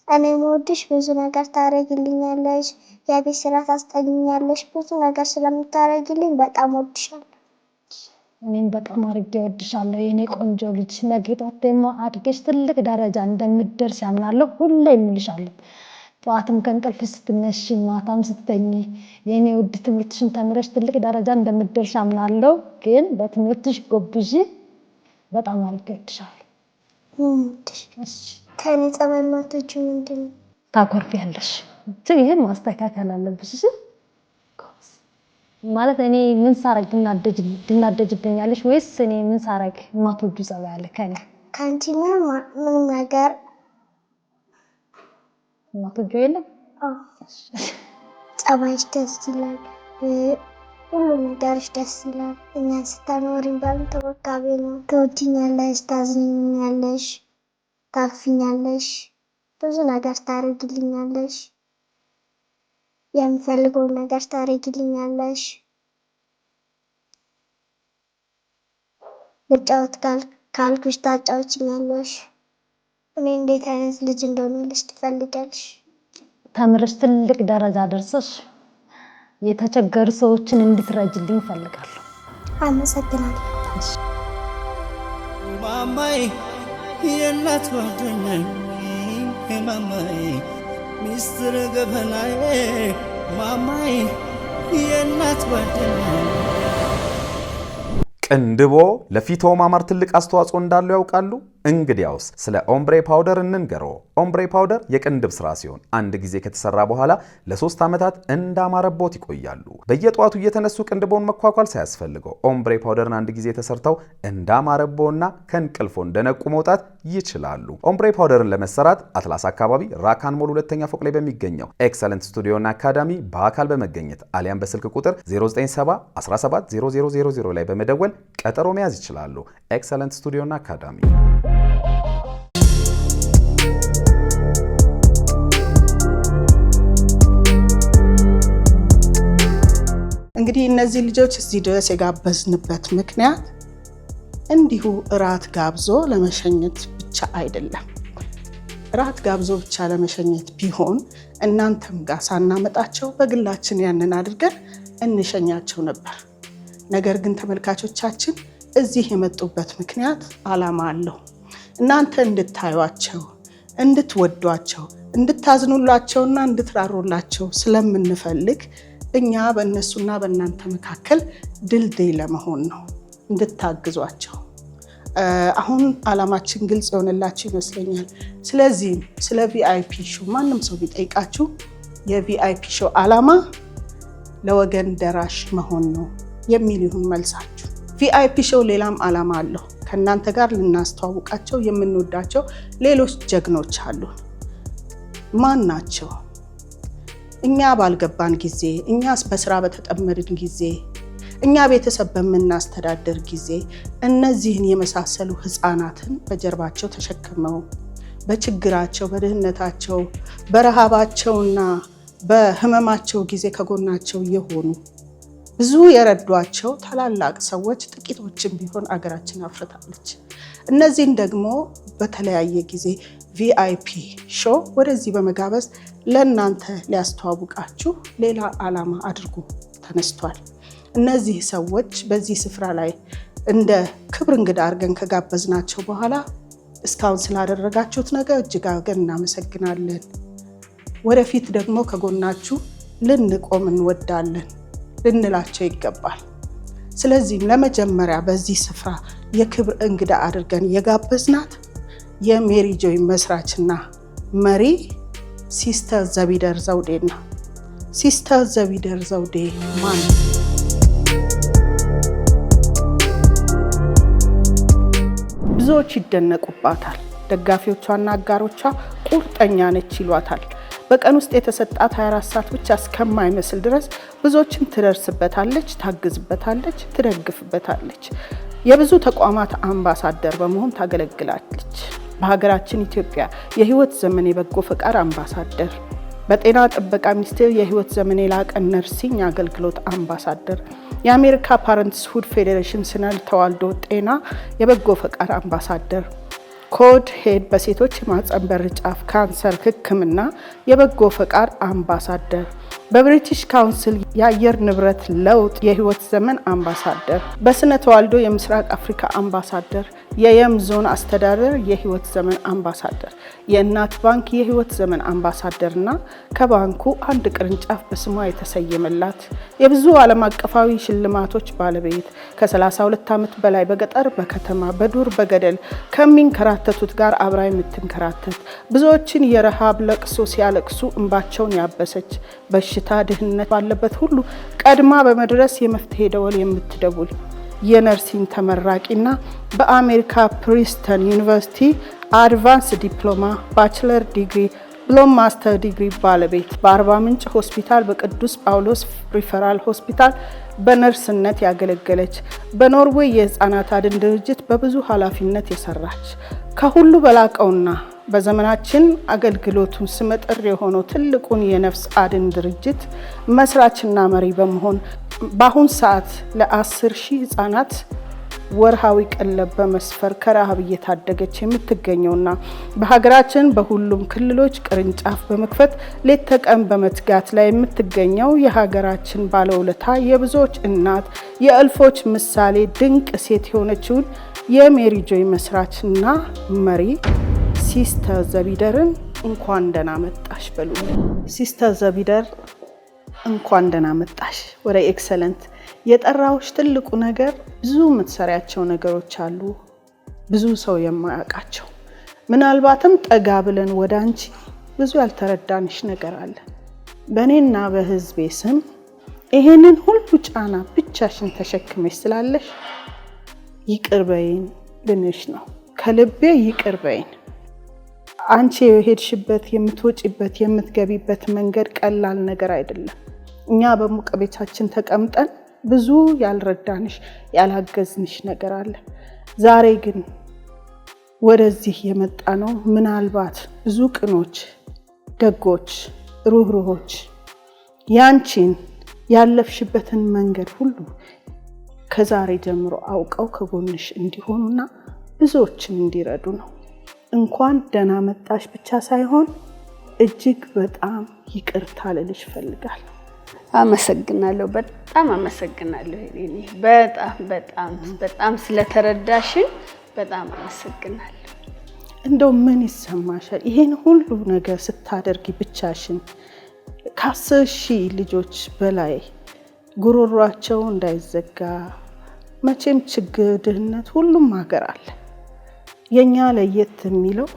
እኔም እወድሽ ብዙ ነገር ታረጊልኛለሽ፣ የቤት ስራ ታስጠኚኛለሽ። ብዙ ነገር ስለምታረጊልኝ በጣም እወድሻለሁ። እኔም በጣም አድርጌ እወድሻለሁ የኔ ቆንጆ ልጅ። ነገ ጧት ደግሞ አድገሽ ትልቅ ደረጃ እንደምትደርሺ አምናለሁ። ሁሌም እልሻለሁ። ጠዋትም ከእንቅልፍ ስትነሺ ማታም ስትተኚ የኔ ውድ ትምህርትሽን ተምረሽ ትልቅ ደረጃ እንደምትደርሺ አምናለሁ። ግን በትምህርትሽ ጎብዢ። በጣም አድርጌ እወድሻለሁ። እወድሽ። እሺ። ከእኔ ጸባይ የማትወጂው ምንድን ነው? ታኮርፊያለሽ። ይሄን ማስተካከል አለብሽ። እሺ? ማለት እኔ ምን ሳረግ ትናደጅብኛለሽ ወይስ እኔ ምን ሳረግ የማትወጂው ጸባይ አለ ከእኔ? ከአንቺ ምንም ነገር የማትወጂው የለም? አዎ። ጸባይሽ ደስ ይላል። ሁሉ ነገርሽ ደስ ይላል። እኛን ስታኖሪኝ በእንክብካቤ ነው። ትወጂኛለሽ፣ ታዝኚኛለሽ፣ ታቅፊኛለሽ፣ ብዙ ነገር ታደርጊልኛለሽ። የምፈልገውን ነገር ታደርጊልኛለሽ። ልጫወት ካልኩሽ ታጫውቺኛለሽ። እኔ እንዴት አይነት ልጅ እንደሆንልሽ ትፈልጊያለሽ? ተምረሽ ትልቅ ደረጃ ደርሰሽ የተቸገሩ ሰዎችን እንድትረጂልኝ እፈልጋለሁ። አመሰግናለሁ። ማማዬ የእናት ጓደኛዬ ማማዬ ሚስጥር ገበናዬ ማማዬ የእናት ጓደኛዬ። ቅንድቦ ለፊቶ ማማር ትልቅ አስተዋጽኦ እንዳለው ያውቃሉ? እንግዲያውስ ስለ ombre powder እንንገሮ። Ombre powder የቅንድብ ስራ ሲሆን አንድ ጊዜ ከተሰራ በኋላ ለ3 ዓመታት እንዳማረቦት ይቆያሉ። በየጠዋቱ እየተነሱ ቅንድቦን መኳኳል ሳያስፈልገው ombre powder ን አንድ ጊዜ ተሰርተው እንዳማረቦና ከእንቅልፎ እንደነቁ መውጣት ይችላሉ። Ombre powder ን ለመሰራት አትላስ አካባቢ ራካን ሞል ሁለተኛ ፎቅ ላይ በሚገኘው Excellent Studio ና አካዳሚ በአካል በመገኘት አሊያም በስልክ ቁጥር 097 17 0000 ላይ በመደወል ቀጠሮ መያዝ ይችላሉ። Excellent Studio ና አካዳሚ። እንግዲህ እነዚህ ልጆች እዚህ ድረስ የጋበዝንበት ምክንያት እንዲሁ እራት ጋብዞ ለመሸኘት ብቻ አይደለም። እራት ጋብዞ ብቻ ለመሸኘት ቢሆን እናንተም ጋር ሳናመጣቸው በግላችን ያንን አድርገን እንሸኛቸው ነበር። ነገር ግን ተመልካቾቻችን፣ እዚህ የመጡበት ምክንያት ዓላማ አለው። እናንተ እንድታዩቸው፣ እንድትወዷቸው፣ እንድታዝኑላቸውና እንድትራሩላቸው ስለምንፈልግ እኛ በእነሱና በእናንተ መካከል ድልድይ ለመሆን ነው፣ እንድታግዟቸው። አሁን ዓላማችን ግልጽ የሆነላችሁ ይመስለኛል። ስለዚህም ስለ VIP Show ማንም ሰው ቢጠይቃችሁ የ VIP Show ዓላማ ለወገን ደራሽ መሆን ነው የሚል ይሁን መልሳችሁ። VIP Show ሌላም ዓላማ አለው። ከእናንተ ጋር ልናስተዋውቃቸው የምንወዳቸው ሌሎች ጀግኖች አሉን። ማን ናቸው? እኛ ባልገባን ጊዜ፣ እኛ በስራ በተጠመድን ጊዜ፣ እኛ ቤተሰብ በምናስተዳድር ጊዜ እነዚህን የመሳሰሉ ህፃናትን በጀርባቸው ተሸክመው በችግራቸው፣ በድህነታቸው፣ በረሃባቸውና በህመማቸው ጊዜ ከጎናቸው የሆኑ፣ ብዙ የረዷቸው ታላላቅ ሰዎች ጥቂቶችም ቢሆን አገራችን አፍርታለች። እነዚህን ደግሞ በተለያየ ጊዜ VIP Show ወደዚህ በመጋበዝ ለእናንተ ሊያስተዋውቃችሁ ሌላ ዓላማ አድርጎ ተነስቷል። እነዚህ ሰዎች በዚህ ስፍራ ላይ እንደ ክብር እንግዳ አድርገን ከጋበዝናቸው በኋላ እስካሁን ስላደረጋችሁት ነገር እጅግ አድርገን እናመሰግናለን። ወደፊት ደግሞ ከጎናችሁ ልንቆም እንወዳለን ልንላቸው ይገባል። ስለዚህም ለመጀመሪያ በዚህ ስፍራ የክብር እንግዳ አድርገን የጋበዝናት የሜሪ ጆይ መስራችና መሪ ሲስተር ዘቢደር ዘውዴ ነው። ሲስተር ዘቢደር ዘውዴ ማን ነው? ብዙዎች ይደነቁባታል። ደጋፊዎቿና አጋሮቿ ቁርጠኛ ነች ይሏታል። በቀን ውስጥ የተሰጣት 24 ሰዓት ብቻ እስከማይመስል ድረስ ብዙዎችን ትደርስበታለች፣ ታግዝበታለች፣ ትደግፍበታለች። የብዙ ተቋማት አምባሳደር በመሆን ታገለግላለች። በሀገራችን ኢትዮጵያ የህይወት ዘመን የበጎ ፈቃድ አምባሳደር፣ በጤና ጥበቃ ሚኒስቴር የህይወት ዘመን የላቀ nursing አገልግሎት አምባሳደር፣ የአሜሪካ Parenthood Federation ስነ ተዋልዶ ጤና የበጎ ፈቃድ አምባሳደር፣ Code Head በሴቶች የማህፀን በር ጫፍ ካንሰር ሕክምና የበጎ ፈቃድ አምባሳደር፣ በ British Council የአየር ንብረት ለውጥ የህይወት ዘመን አምባሳደር፣ በስነ ተዋልዶ የምስራቅ አፍሪካ አምባሳደር፣ የየም ዞን አስተዳደር የህይወት ዘመን አምባሳደር፣ የእናት ባንክ የህይወት ዘመን አምባሳደር እና ከባንኩ አንድ ቅርንጫፍ በስሟ የተሰየመላት፣ የብዙ ዓለም አቀፋዊ ሽልማቶች ባለቤት፣ ከ32 ዓመት በላይ በገጠር በከተማ በዱር በገደል ከሚንከራተቱት ጋር አብራ የምትንከራተት፣ ብዙዎችን የረሃብ ለቅሶ ሲያለቅሱ እንባቸውን ያበሰች፣ በሽታ ድህነት ባለበት ሁሉ ቀድማ በመድረስ የመፍትሄ ደወል የምትደውል፣ የ nursing ተመራቂና በአሜሪካ Princeton University advance diploma፣ bachelor degree ብሎም master degree ባለቤት፣ በአርባ ምንጭ ሆስፒታል፣ በቅዱስ ጳውሎስ ሪፈራል ሆስፒታል በነርስነት ያገለገለች፣ በኖርዌይ የህፃናት አድን ድርጅት በብዙ ኃላፊነት የሰራች፣ ከሁሉ በላቀውና በዘመናችን አገልግሎቱን ስመጥር የሆነው ትልቁን የነፍስ አድን ድርጅት መስራችና መሪ በመሆን በአሁን ሰዓት ለ10,000 ህጻናት ወርሃዊ ቀለብ በመስፈር ከረሃብ እየታደገች የምትገኘውና በሀገራችን በሁሉም ክልሎች ቅርንጫፍ በመክፈት ሌት ተቀን በመትጋት ላይ የምትገኘው የሀገራችን ባለውለታ፣ የብዙዎች እናት፣ የእልፎች ምሳሌ፣ ድንቅ ሴት የሆነችውን የሜሪ ጆይ መስራችና መሪ ሲስተር ዘቢደርን እንኳን ደህና መጣሽ በሉልኝ። ሲስተር ዘቢደር፣ እንኳን ደህና መጣሽ ወደ Excellent። የጠራሁሽ ትልቁ ነገር ብዙ የምትሰሪያቸው ነገሮች አሉ፣ ብዙ ሰው የማያውቃቸው፣ ምናልባትም ጠጋ ብለን ወደ አንቺ ብዙ ያልተረዳንሽ ነገር አለ። በእኔና በህዝቤ ስም ይሄንን ሁሉ ጫና ብቻሽን ተሸክመሽ ስላለሽ ይቅር በይን ልንሽ ነው። ከልቤ ይቅር በይን። አንቺ የሄድሽበት፣ የምትወጪበት፣ የምትገቢበት መንገድ ቀላል ነገር አይደለም። እኛ በሙቀ ቤታችን ተቀምጠን ብዙ ያልረዳንሽ፣ ያላገዝንሽ ነገር አለ። ዛሬ ግን ወደዚህ የመጣነው ምናልባት ብዙ ቅኖች፣ ደጎች፣ ሩህሩሆች ያንቺን ያለፍሽበትን መንገድ ሁሉ ከዛሬ ጀምሮ አውቀው ከጎንሽ እንዲሆኑና ብዙዎችን እንዲረዱ ነው። እንኳን ደህና መጣሽ ብቻ ሳይሆን እጅግ በጣም ይቅርታ ልልሽ እፈልጋለሁ። አመሰግናለሁ። በጣም አመሰግናለሁ። እኔ በጣም በጣም በጣም ስለተረዳሽን በጣም አመሰግናለሁ። እንደው ምን ይሰማሻል? ይሄን ሁሉ ነገር ስታደርጊ ብቻሽን፣ ከ10,000 ልጆች በላይ ጉሮሯቸው እንዳይዘጋ። መቼም ችግር፣ ድህነት ሁሉም ሀገር አለ። የኛ ለየት የሚለው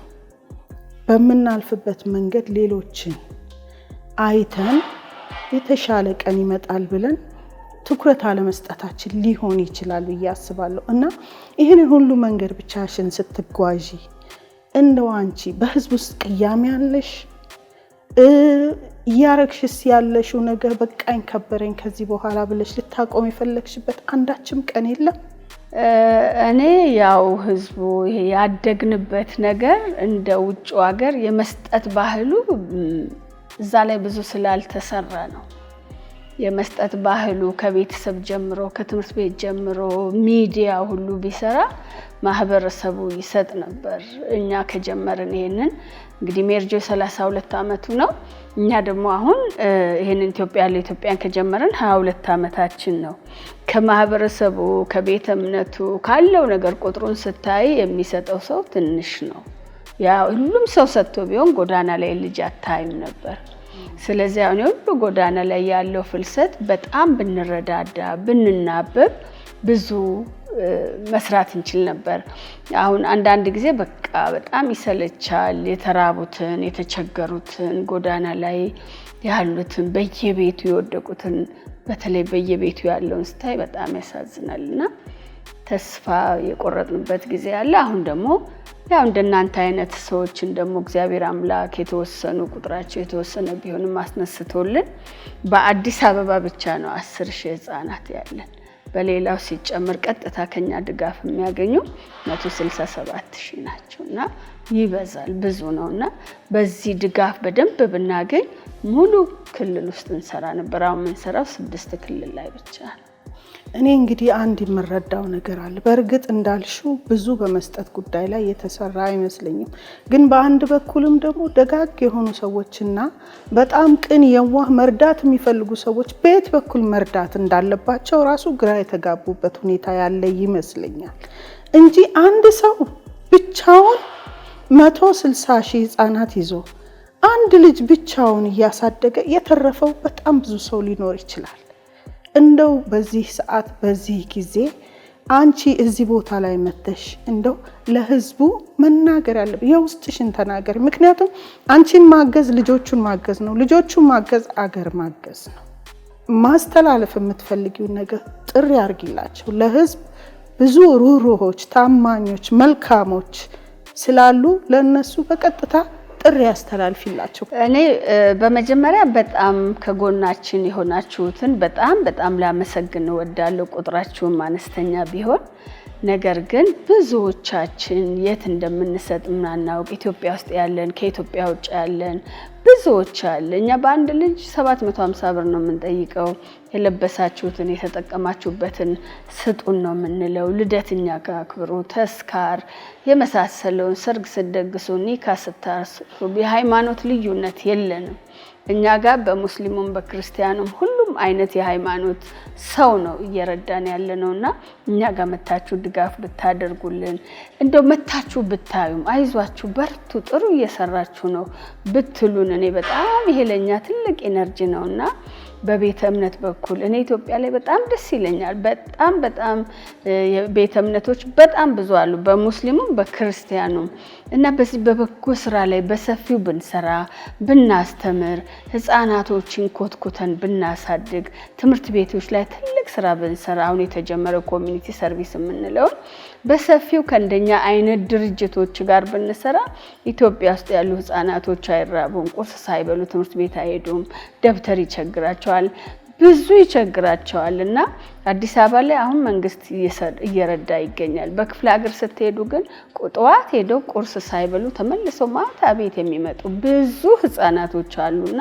በምናልፍበት መንገድ ሌሎችን አይተን የተሻለ ቀን ይመጣል ብለን ትኩረት አለመስጠታችን ሊሆን ይችላል ብዬ አስባለሁ። እና ይህንን ሁሉ መንገድ ብቻሽን ስትጓዢ እንደው አንቺ በህዝብ ውስጥ ቅያሜ አለሽ? እያረግሽስ ያለሽው ነገር በቃኝ፣ ከበረኝ፣ ከዚህ በኋላ ብለሽ ልታቆም የፈለግሽበት አንዳችም ቀን የለም? እኔ ያው ህዝቡ ይሄ ያደግንበት ነገር እንደ ውጭው ሀገር የመስጠት ባህሉ እዛ ላይ ብዙ ስላልተሰራ ነው። የመስጠት ባህሉ ከቤተሰብ ጀምሮ፣ ከትምህርት ቤት ጀምሮ፣ ሚዲያ ሁሉ ቢሰራ ማህበረሰቡ ይሰጥ ነበር። እኛ ከጀመርን ይሄንን እንግዲህ ሜሪ ጆይ 32 ዓመቱ ነው። እኛ ደግሞ አሁን ይሄንን ኢትዮጵያ ለኢትዮጵያን ከጀመርን 22 ዓመታችን ነው። ከማህበረሰቡ፣ ከቤተ እምነቱ ካለው ነገር ቁጥሩን ስታይ የሚሰጠው ሰው ትንሽ ነው። ያ ሁሉም ሰው ሰጥቶ ቢሆን ጎዳና ላይ ልጅ አታይም ነበር። ስለዚህ አሁን ሁሉ ጎዳና ላይ ያለው ፍልሰት በጣም ብንረዳዳ፣ ብንናበብ ብዙ መስራት እንችል ነበር። አሁን አንዳንድ ጊዜ በቃ በጣም ይሰለቻል። የተራቡትን፣ የተቸገሩትን፣ ጎዳና ላይ ያሉትን፣ በየቤቱ የወደቁትን፣ በተለይ በየቤቱ ያለውን ስታይ በጣም ያሳዝናል እና ተስፋ የቆረጥንበት ጊዜ አለ። አሁን ደግሞ ያው እንደናንተ አይነት ሰዎችን ደግሞ እግዚአብሔር አምላክ የተወሰኑ፣ ቁጥራቸው የተወሰነ ቢሆንም አስነስቶልን በአዲስ አበባ ብቻ ነው 10,000 ህጻናት ያለን። በሌላው ሲጨምር ቀጥታ ከኛ ድጋፍ የሚያገኙ 167,000 ናቸው እና ይበዛል፣ ብዙ ነው እና በዚህ ድጋፍ በደንብ ብናገኝ ሙሉ ክልል ውስጥ እንሰራ ነበር። አሁን የምንሰራው ስድስት ክልል ላይ ብቻ ነው። እኔ እንግዲህ አንድ የምረዳው ነገር አለ። በእርግጥ እንዳልሽው ብዙ በመስጠት ጉዳይ ላይ የተሰራ አይመስለኝም። ግን በአንድ በኩልም ደግሞ ደጋግ የሆኑ ሰዎችና በጣም ቅን፣ የዋህ፣ መርዳት የሚፈልጉ ሰዎች በየት በኩል መርዳት እንዳለባቸው ራሱ ግራ የተጋቡበት ሁኔታ ያለ ይመስለኛል እንጂ አንድ ሰው ብቻውን 160,000 ህጻናት ይዞ፣ አንድ ልጅ ብቻውን እያሳደገ የተረፈው በጣም ብዙ ሰው ሊኖር ይችላል። እንደው በዚህ ሰዓት፣ በዚህ ጊዜ አንቺ እዚህ ቦታ ላይ መተሽ እንደው ለህዝቡ መናገር ያለብሽ የውስጥሽን ተናገሪ። ምክንያቱም አንቺን ማገዝ ልጆቹን ማገዝ ነው፣ ልጆቹን ማገዝ አገር ማገዝ ነው። ማስተላለፍ የምትፈልጊውን ነገር ጥሪ አድርጊላቸው። ለህዝብ ብዙ ሩህሩሆች፣ ታማኞች፣ መልካሞች ስላሉ ለእነሱ በቀጥታ ጥሪ ያስተላልፊላቸው። እኔ በመጀመሪያ በጣም ከጎናችን የሆናችሁትን በጣም በጣም ላመሰግን እወዳለሁ። ቁጥራችሁም አነስተኛ ቢሆን ነገር ግን ብዙዎቻችን የት እንደምንሰጥ ምናናውቅ፣ ኢትዮጵያ ውስጥ ያለን፣ ከኢትዮጵያ ውጭ ያለን ብዙ ብዙዎች አለ። እኛ በአንድ ልጅ 750 ብር ነው የምንጠይቀው። የለበሳችሁትን የተጠቀማችሁበትን ስጡን ነው የምንለው። ልደት እኛ ጋር አክብሩ፣ ተስካር የመሳሰለውን ሰርግ ስትደግሱ፣ ኒካ ስታስሩ፣ የሃይማኖት ልዩነት የለንም። እኛ ጋር በሙስሊሙም በክርስቲያኑም ሁሉም አይነት የሃይማኖት ሰው ነው እየረዳን ያለ ነው። እና እኛ ጋር መታችሁ ድጋፍ ብታደርጉልን፣ እንደው መታችሁ ብታዩም፣ አይዟችሁ በርቱ፣ ጥሩ እየሰራችሁ ነው ብትሉን እኔ በጣም ይሄ ለእኛ ትልቅ energy ነው። እና በቤተ እምነት በኩል እኔ ኢትዮጵያ ላይ በጣም ደስ ይለኛል። በጣም በጣም የቤተ እምነቶች በጣም ብዙ አሉ፣ በሙስሊሙም በክርስቲያኑም። እና በዚህ በበጎ ስራ ላይ በሰፊው ብንሰራ፣ ብናስተምር፣ ህፃናቶችን ኮትኩተን ብናሳድግ፣ ትምህርት ቤቶች ላይ ትልቅ ስራ ብንሰራ፣ አሁን የተጀመረው community service የምንለውን በሰፊው ከእንደኛ አይነት ድርጅቶች ጋር ብንሰራ ኢትዮጵያ ውስጥ ያሉ ህፃናቶች አይራቡም፣ ቁርስ ሳይበሉ ትምህርት ቤት አይሄዱም፣ ደብተር ይቸግራቸዋል፣ ብዙ ይቸግራቸዋል። እና አዲስ አበባ ላይ አሁን መንግስት እየረዳ ይገኛል። በክፍለ ሀገር ስትሄዱ ግን ጠዋት ሄደው ቁርስ ሳይበሉ ተመልሰው ማታ ቤት የሚመጡ ብዙ ህፃናቶች አሉና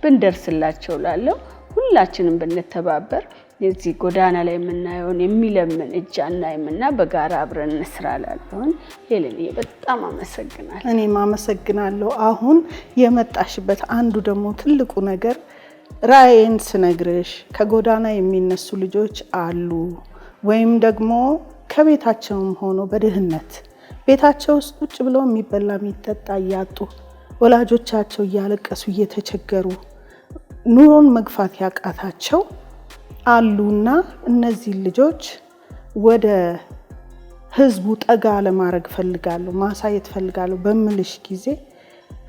ብንደርስላቸው ላለው ሁላችንም ብንተባበር የዚህ ጎዳና ላይ የምናየውን የሚለምን እጅ አናይምና በጋራ አብረን እንስራ እላለሁኝ። ሄለንዬ በጣም አመሰግናለሁ። እኔም አመሰግናለሁ። አሁን የመጣሽበት አንዱ ደግሞ ትልቁ ነገር ራዕዬን ስነግርሽ ከጎዳና የሚነሱ ልጆች አሉ ወይም ደግሞ ከቤታቸውም ሆኖ በድህነት ቤታቸው ውስጥ ቁጭ ብለው የሚበላ የሚጠጣ እያጡ፣ ወላጆቻቸው እያለቀሱ እየተቸገሩ ኑሮን መግፋት ያቃታቸው አሉና እነዚህ ልጆች ወደ ህዝቡ ጠጋ ለማድረግ ፈልጋለሁ፣ ማሳየት ፈልጋለሁ በምልሽ ጊዜ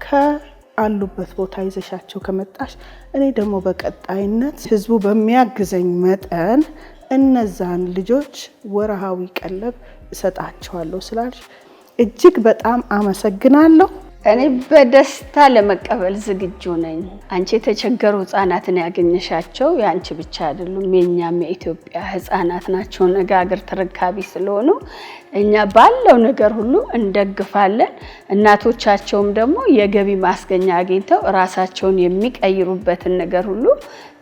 ከአሉበት ቦታ ይዘሻቸው ከመጣሽ እኔ ደግሞ በቀጣይነት ህዝቡ በሚያግዘኝ መጠን እነዛን ልጆች ወርሃዊ ቀለብ እሰጣቸዋለሁ ስላልሽ እጅግ በጣም አመሰግናለሁ። እኔ በደስታ ለመቀበል ዝግጁ ነኝ። አንቺ የተቸገሩ ህጻናትን ያገኘሻቸው የአንቺ ብቻ አይደሉም፣ የእኛም የኢትዮጵያ ህጻናት ናቸው። ነገ ሀገር ተረካቢ ስለሆኑ እኛ ባለው ነገር ሁሉ እንደግፋለን። እናቶቻቸውም ደግሞ የገቢ ማስገኛ አግኝተው ራሳቸውን የሚቀይሩበትን ነገር ሁሉ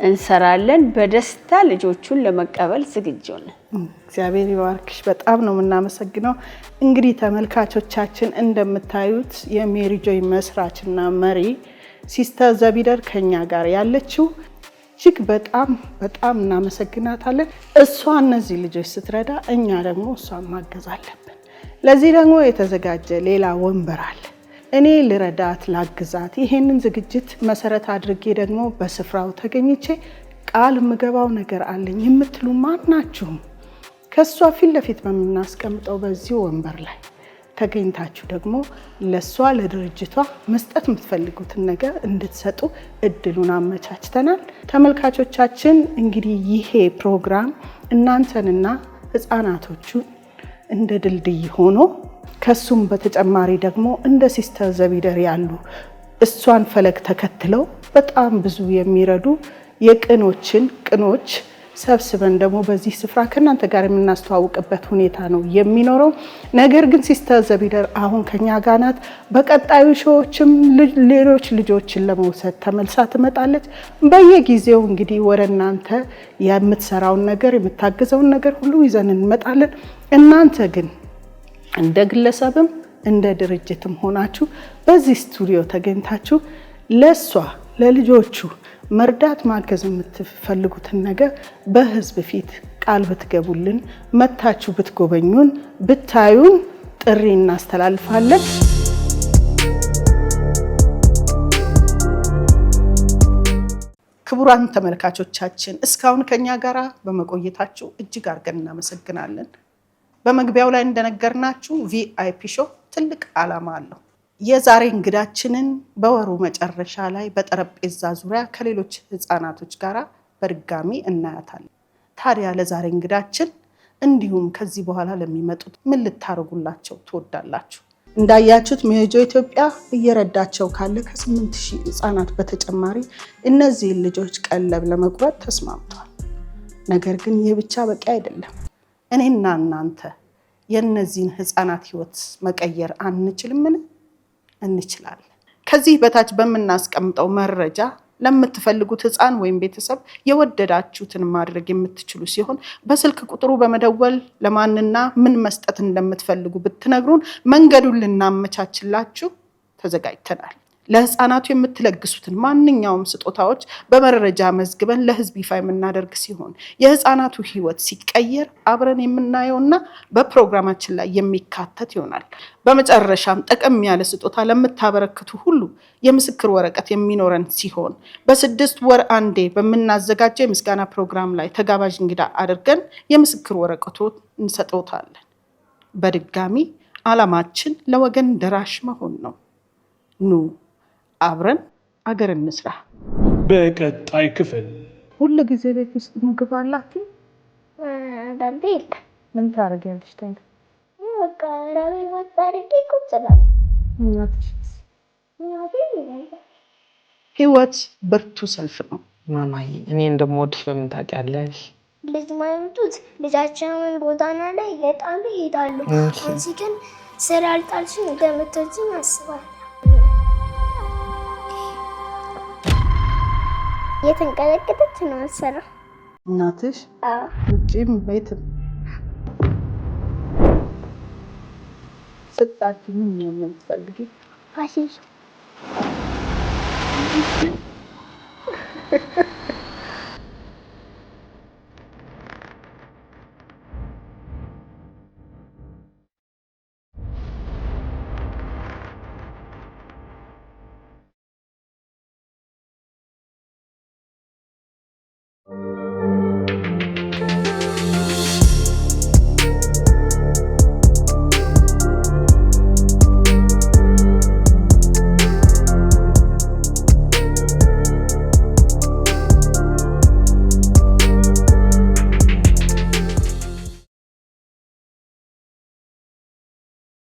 እንሰራለን። በደስታ ልጆቹን ለመቀበል ዝግጁ ነን። እግዚአብሔር ይባርክሽ። በጣም ነው የምናመሰግነው። እንግዲህ ተመልካቾቻችን እንደምታዩት የሜሪ ጆይ መስራችና መሪ ሲስተር ዘቢደር ከኛ ጋር ያለችው እጅግ በጣም በጣም እናመሰግናታለን። እሷ እነዚህ ልጆች ስትረዳ እኛ ደግሞ እሷን ማገዝ አለብን። ለዚህ ደግሞ የተዘጋጀ ሌላ ወንበር አለ። እኔ ልረዳት ላግዛት፣ ይሄንን ዝግጅት መሰረት አድርጌ ደግሞ በስፍራው ተገኝቼ ቃል የምገባው ነገር አለኝ የምትሉ ማናችሁም ከእሷ ፊት ለፊት በምናስቀምጠው በዚህ ወንበር ላይ ተገኝታችሁ ደግሞ ለእሷ ለድርጅቷ መስጠት የምትፈልጉትን ነገር እንድትሰጡ እድሉን አመቻችተናል። ተመልካቾቻችን እንግዲህ ይሄ ፕሮግራም እናንተንና ህፃናቶቹን እንደ ድልድይ ሆኖ ከሱም በተጨማሪ ደግሞ እንደ ሲስተር ዘቢደር ያሉ እሷን ፈለግ ተከትለው በጣም ብዙ የሚረዱ የቅኖችን ቅኖች ሰብስበን ደግሞ በዚህ ስፍራ ከእናንተ ጋር የምናስተዋውቅበት ሁኔታ ነው የሚኖረው። ነገር ግን ሲስተር ዘቢደር አሁን ከኛ ጋር ናት። በቀጣዩ show ዎችም ሌሎች ልጆችን ለመውሰድ ተመልሳ ትመጣለች። በየጊዜው እንግዲህ ወደ እናንተ የምትሰራውን ነገር የምታግዘውን ነገር ሁሉ ይዘን እንመጣለን። እናንተ ግን እንደ ግለሰብም እንደ ድርጅትም ሆናችሁ በዚህ ስቱዲዮ ተገኝታችሁ ለሷ ለልጆቹ መርዳት ማገዝ የምትፈልጉትን ነገር በህዝብ ፊት ቃል ብትገቡልን፣ መታችሁ ብትጎበኙን፣ ብታዩን ጥሪ እናስተላልፋለን። ክቡራን ተመልካቾቻችን እስካሁን ከኛ ጋር በመቆየታችሁ እጅግ አድርገን እናመሰግናለን። በመግቢያው ላይ እንደነገርናችሁ VIP show ትልቅ ዓላማ አለው። የዛሬ እንግዳችንን በወሩ መጨረሻ ላይ በጠረጴዛ ዙሪያ ከሌሎች ህፃናቶች ጋር በድጋሚ እናያታለን። ታዲያ ለዛሬ እንግዳችን እንዲሁም ከዚህ በኋላ ለሚመጡት ምን ልታደርጉላቸው ትወዳላችሁ? እንዳያችሁት ሜሪ ጆይ ኢትዮጵያ እየረዳቸው ካለ ከ8,000 ህፃናት በተጨማሪ እነዚህን ልጆች ቀለብ ለመቁረጥ ተስማምቷል። ነገር ግን ይህ ብቻ በቂ አይደለም። እኔና እናንተ የእነዚህን ህፃናት ህይወት መቀየር አንችልምን? እንችላለን። ከዚህ በታች በምናስቀምጠው መረጃ ለምትፈልጉት ሕፃን ወይም ቤተሰብ የወደዳችሁትን ማድረግ የምትችሉ ሲሆን፣ በስልክ ቁጥሩ በመደወል ለማንና ምን መስጠት እንደምትፈልጉ ብትነግሩን መንገዱን ልናመቻችላችሁ ተዘጋጅተናል። ለህፃናቱ የምትለግሱትን ማንኛውም ስጦታዎች በመረጃ መዝግበን ለህዝብ ይፋ የምናደርግ ሲሆን፣ የህፃናቱ ህይወት ሲቀየር አብረን የምናየውና በፕሮግራማችን ላይ የሚካተት ይሆናል። በመጨረሻም ጠቀም ያለ ስጦታ ለምታበረክቱ ሁሉ የምስክር ወረቀት የሚኖረን ሲሆን፣ በ6 ወር አንዴ በምናዘጋጀው የምስጋና ፕሮግራም ላይ ተጋባዥ እንግዳ አድርገን የምስክር ወረቀቱ እንሰጥዎታለን። በድጋሚ ዓላማችን ለወገን ደራሽ መሆን ነው። ኑ አብረን አገር እንስራ። በቀጣይ ክፍል። ሁል ጊዜ ቤት ውስጥ ምግብ አላችሁ? አንዳንዴ የለም። ምን ታደርጊያለሽ ታዲያ? በቃ ራቤን ወጥ አድርጌ ቁጭ እላለሁ። እናትሽስ? እናቴ ይበላል። ህይወት ብርቱ ሰልፍ ነው። ማማዬ፣ እኔ እንደምወድሽ በምን ታውቂያለሽ? ልጅ ማይወዱት ልጃቸውን ጎዳና ላይ እየጣሉ ይሄዳሉ። አንቺ ግን ስላልጣልሽኝ እንደምትወጂኝ አስባለሁ። እየተንቀጠቀጠች ነው አልሰራም። እናትሽ? አዎ። ውጭም ቤትም ስጣችሁ ምን ነው የምትፈልጊ? Fashion show.